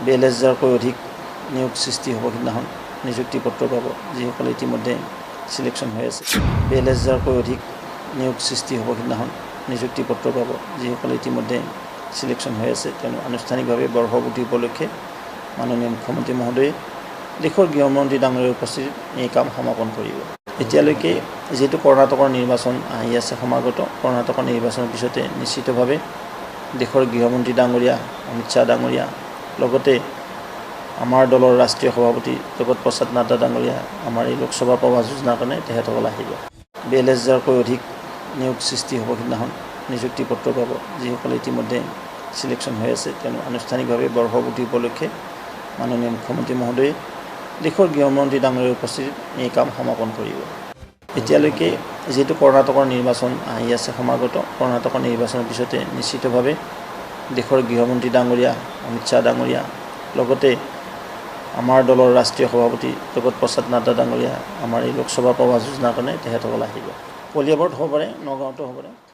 42 হাজাৰকৈ অধিক নিয়োগ সৃষ্টি হ'ব। সিদিনাখন নিযুক্তি পত্ৰ পাব যিসকলে ইতিমধ্যে চিলেকশ্যন হৈ আছে। 42 হাজাৰকৈ অধিক নিয়োগ সৃষ্টি হ'ব। সিদিনাখন নিযুক্তি পত্ৰ পাব যিসকলে ইতিমধ্যে চিলেকশ্যন হৈ আছে। তেওঁলোক আনুষ্ঠানিকভাৱে বৰ্ষপূৰ্তি উপলক্ষে মাননীয় মুখ্যমন্ত্ৰী মহোদয়ে দেশৰ গৃহমন্ত্ৰী ডাঙৰীয়াৰ উপস্থিতিত এই কাম সমাপন কৰিব। এতিয়ালৈকে যিহেতু কৰ্ণাটকৰ নিৰ্বাচন আহি আছে সমাগত, কৰ্ণাটকৰ নিৰ্বাচনৰ পিছতে নিশ্চিতভাৱে দেশৰ গৃহমন্ত্ৰী ডাঙৰীয়া অমিত শ্বাহ ডাঙৰীয়া, লগতে আমাৰ দলৰ ৰাষ্ট্ৰীয় সভাপতি জগত প্ৰসাদ নাড্ডা ডাঙৰীয়া আমাৰ এই লোকসভা প্ৰৱাস যোজনাৰ কাৰণে তেখেতসকল আহিব। 42 হাজাৰকৈ অধিক নিয়োগ সৃষ্টি হ'ব। সিদিনাখন নিযুক্তি পত্ৰ পাব যিসকলে ইতিমধ্যে চিলেকশ্যন হৈ আছে। তেওঁলোক আনুষ্ঠানিকভাৱে বৰ্ষপূৰ্তি উপলক্ষে মাননীয় মুখ্যমন্ত্ৰী মহোদয়ে দেশৰ গৃহমন্ত্ৰী ডাঙৰীয়াৰ উপস্থিতিত এই কাম সমাপন কৰিব। এতিয়ালৈকে যিহেতু কৰ্ণাটকৰ নিৰ্বাচন আহি আছে সমাগত, কৰ্ণাটকৰ নিৰ্বাচনৰ পিছতে নিশ্চিতভাৱে দেশৰ গৃহমন্ত্ৰী ডাঙৰীয়া অমিত শ্বাহ ডাঙৰীয়া, লগতে আমাৰ দলৰ ৰাষ্ট্ৰীয় সভাপতি জগত প্ৰসাদ নাড্ডা ডাঙৰীয়া আমাৰ এই লোকসভা প্ৰৱাস যোজনাৰ কাৰণে তেখেতসকল আহিব। কলিয়াবৰত হ'ব পাৰে, নগাঁৱতো হ'ব পাৰে।